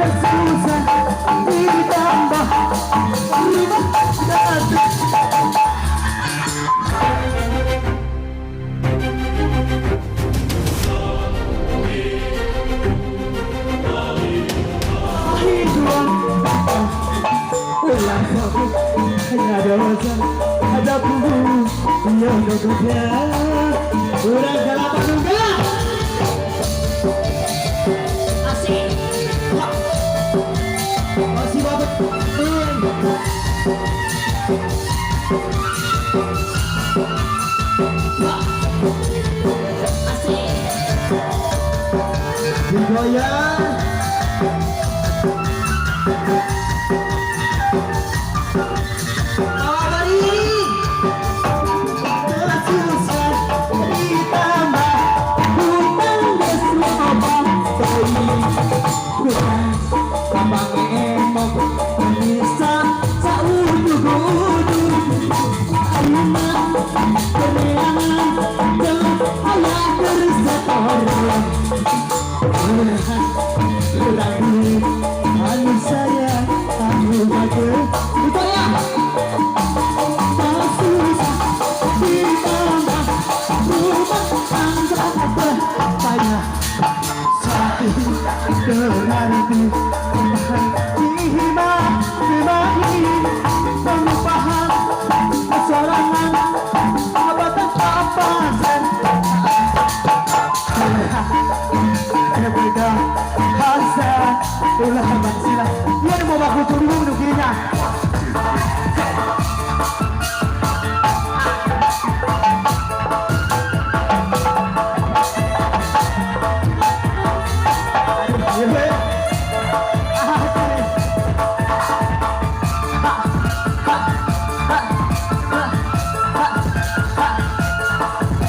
Susah ditambah rumah satu. Ulah sakit hanya dosa ada kubu yang dosa urang galapan nunggal asik masih babet. Asik digoyang.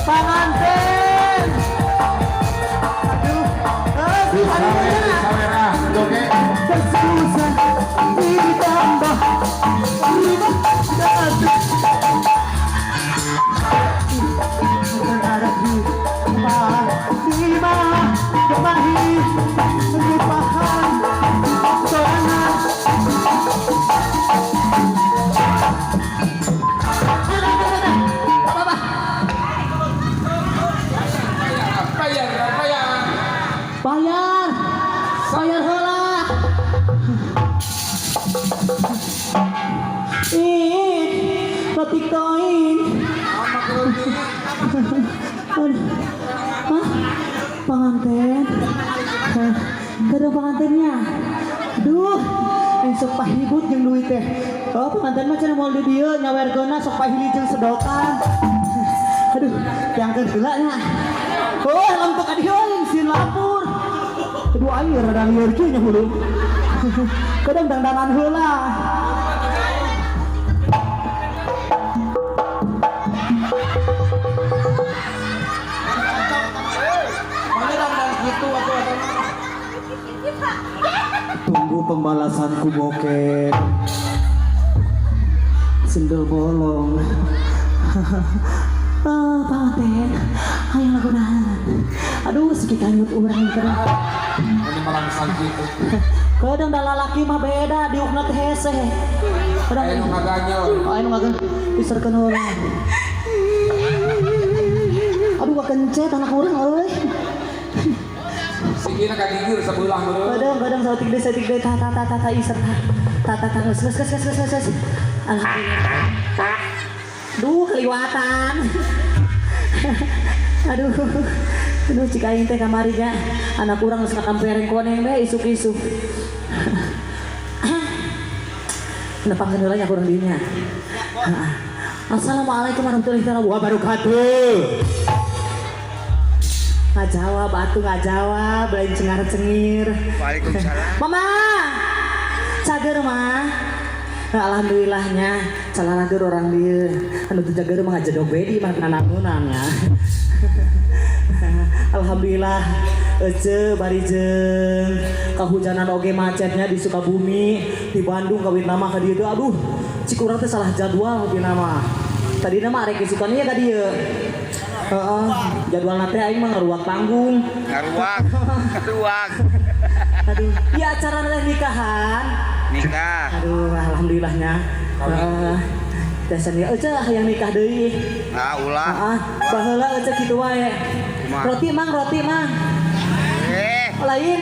Panganten. Aduh, susah ditambah rumah satu. Lima kemahi paham sorangan. Bayar, bayar. Bayar, bayar heula. Ih, letik toing. Hah? Panganten. Hah? Kadang pangantennya. Aduh, aing sok pahibut jeung duit teh. Oh, panganten mah cenah moal di dieu nyawerkeunna sok pahili jeung sedotan. Aduh, tiangkeun heula nya. Oh, lempek ka dieu aing sieun lapur. Aduh, aing rada lieur kieu nya hulu. Kadang dangdanan heula. Tunggu pembalasanku bokep. Sendal bolong. Ah, panganten. Ayo lagu nahan. Aduh, sikit kanyut urang teh. Ini malangsang gitu. Kadang da lalaki mah beda diukna teh hese. Kadang Aya nu ngaganyel. Aya nu ngaganyel diserkeun heula. Aduh, kencet anak urang euy. Sikina kagigir sabelah meureun. Kadang kadang saeutik deui saeutik deui ta ta ta ta ta iser ta. Ta ta ta geus geus geus geus geus geus. Alhamdulillah. Duh, keliwatan. Aduh. Aduh, cik aing teh kamari nya. Anak urang geus ngakampereng koneng we isuk-isuk. Nepangkeun heula nya kurang dinya. Assalamualaikum warahmatullahi wabarakatuh. Ngajawab atuh ngajawab lain cengar cengir. Waalaikumsalam. Mama. Cager mah. Nah, alhamdulillahnya calalager orang dieu. Anu teu cager mah ngajedog we di mah nanamunan ya. Alhamdulillah ece bari jeung kahujanan oge macetnya di Sukabumi, di Bandung kawit nama ka dieu teh aduh cik urang teh salah jadwal di nama. Tadina mah arek isukan ieu ka dieu. Heeh, jadwalna teh aing mah ngaruak panggung. Ngaruak, ngaruak. Aduh, ya acara teh nikahan. Nikah. Aduh, alhamdulillahnya. Heeh. Dasar ya euceuh yang nikah deui. Nah, ulah. Heeh, baheula euceuh kitu wae. Kumaha? Roti mang, roti mang. Eh, Lain.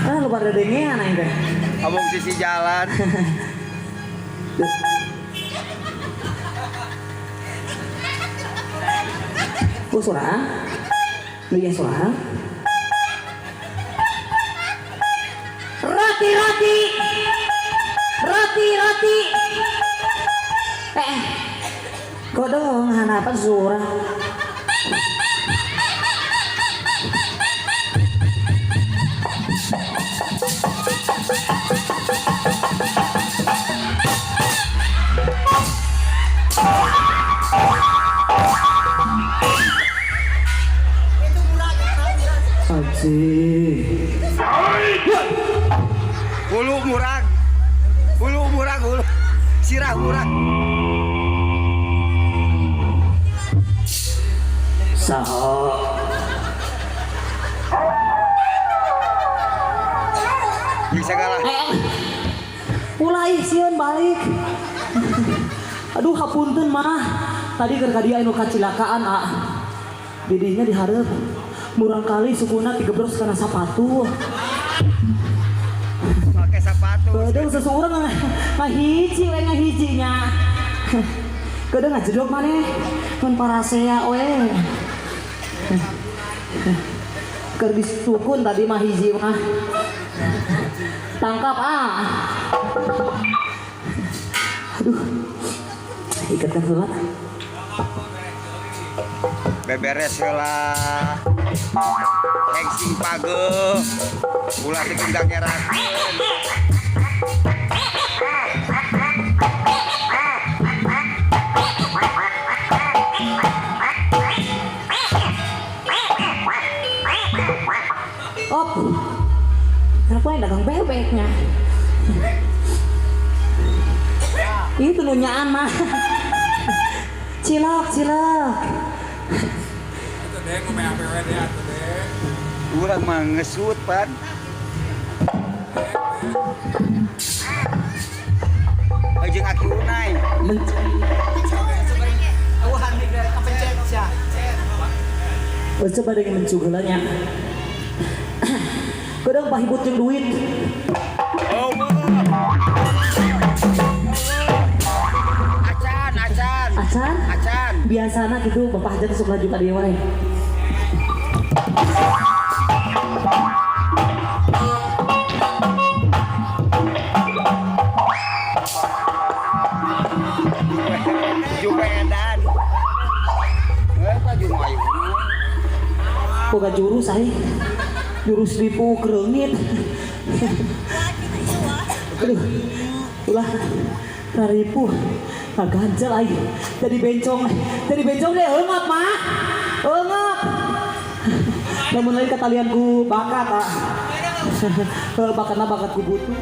Ah, lupa dedengean aing teh. ngomong sisi jalan. Oh, surang? Lu ya surang? Roti, roti! Roti, roti! Eh, kok dong hanapan surang? Aji. Hulu murag. Hulu murag, hulu. Sirah murag. Saha? Bisa kalah. Eh, mulai sieun balik. Aduh, hapunten mah. Tadi keur ka dieu anu kacilakaan, ah. Didinya dihareup. Murang kali sukuna tigebros kana sapatu. Pakai sepatu. Kadang seseorang ngahiji we ngahijinya. Kadang ngajedog maneh mun parasea we. Keur disukun tadi mah hiji mah. Tangkap ah. Aduh. Ikatkan heula. Beberes heula. Hengking pageuh. Ulah digenggangerakeun. Op. Kenapa yang dagang bebeknya? Itu nu nyaan mah. Cilok, cilok. Itu deh, ngomong APWD atuh deh. Urang mah ngesut pan. Jeung Aki Unai. Oh, coba deh mencugelanya. Kadang pahibut jeung duit. Oh, acan, acan. Acan? Acan. Biasana gitu Bapak Hajat sok laju ka dieu wae. Jupedan. Eh, Pak jeung aing. Boga jurus aing. Jurus ripu kreungit. Aduh. Ulah raripu. Ngaganjel aing. Jadi bencong. Jadi bencong deh eungap mah. Eungap. Lamun lain katalian ku bakat ah. Bakatna bakat ku butuh.